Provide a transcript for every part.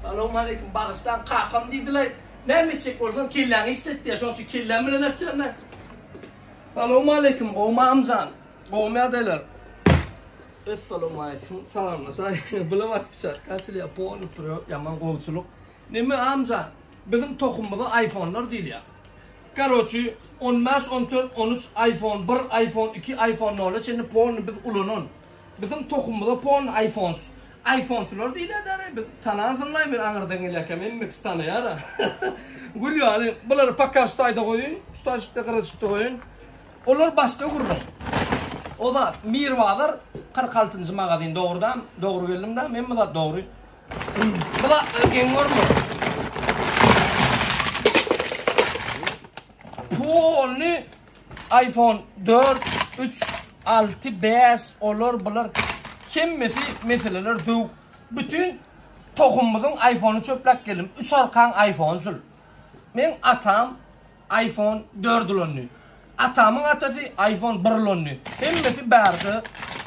Salowmaleýkim bagyşlaň kakam diýdilaý. Näme etjek bolsaň kelläňi işlet diýýär. Şonuň üçin kelläm bilen açýan-da. Salowmaleýkim gowmy agamjan? Gowmy ýagdaýlar? Essalowmaleýkim salamlaşaý. Bulam atpiçatka açylýar. Polny prýot ýaman gowçulyk. Neme agamjan? Biziň tohumymyza aýfonlar diýilýär. Karoçi on bäş, on dört, on üç, iPhone bir, iPhone iki, iPhone nola çenli polny biz ulanan. Biziň tohumymyza polny iPhones. IPhoneçylar diýilýär däri. Biz tanansyňlaý men aňyrdan gelýärkäm hemme kişi tanaýar-a. Gül ýaly. Bulary poka şu taýda goýuň. Şu taýjykda gyrajykda goýuň. Olar başga gürrüň. O zat Mirbazar 46-njy magazin dogry-dam? Dogry geldim-dä? Hemme zat dogry. Bu zatlary geň görme. Polny iPhone 4, 3, 6, 5 olar bular hemmesi meseleler döwük. Bütün tohumymyzyň iPhone-y çöpläp geldim. 3 arkaň iPhone şul. Meň atam iPhone 4 ulandy. Atamyň atasy iPhone 1 ulandy. Hemmesi bärde.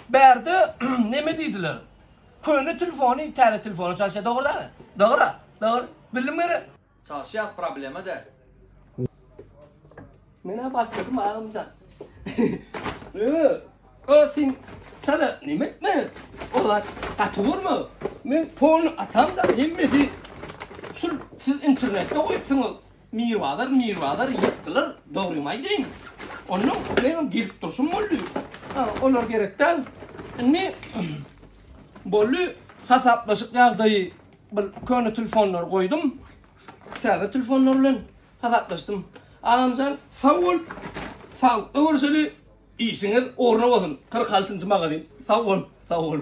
Bärde neme diýdiler? Köne telefony täze telefona çalyşýar dogry dälmi? Dogry. Dogry. Bildim gerek. Çalyşýas problema däl. Menä başladym agamjan. Ö, ö sen çala neme etme. O zat gaty görme. Men polny atam da hemmesi şul siz internetde goýupsyňyz. Mirbazar Mirbazar ýykdylar dogrymy aýdaýyn. Ondan meňem gelip durşum boldy. Ha, olar gerek däl. Indi boldy hasaplaşyk ýagdaýy bir köne telefonlary goýdum. Täze telefonlar bilen hasaplaşdym. Agamjan sag bol. Sag görüşeli. Işiňiz ugruna bolsun. 46-njy magazin. Sag bol. Sag bol.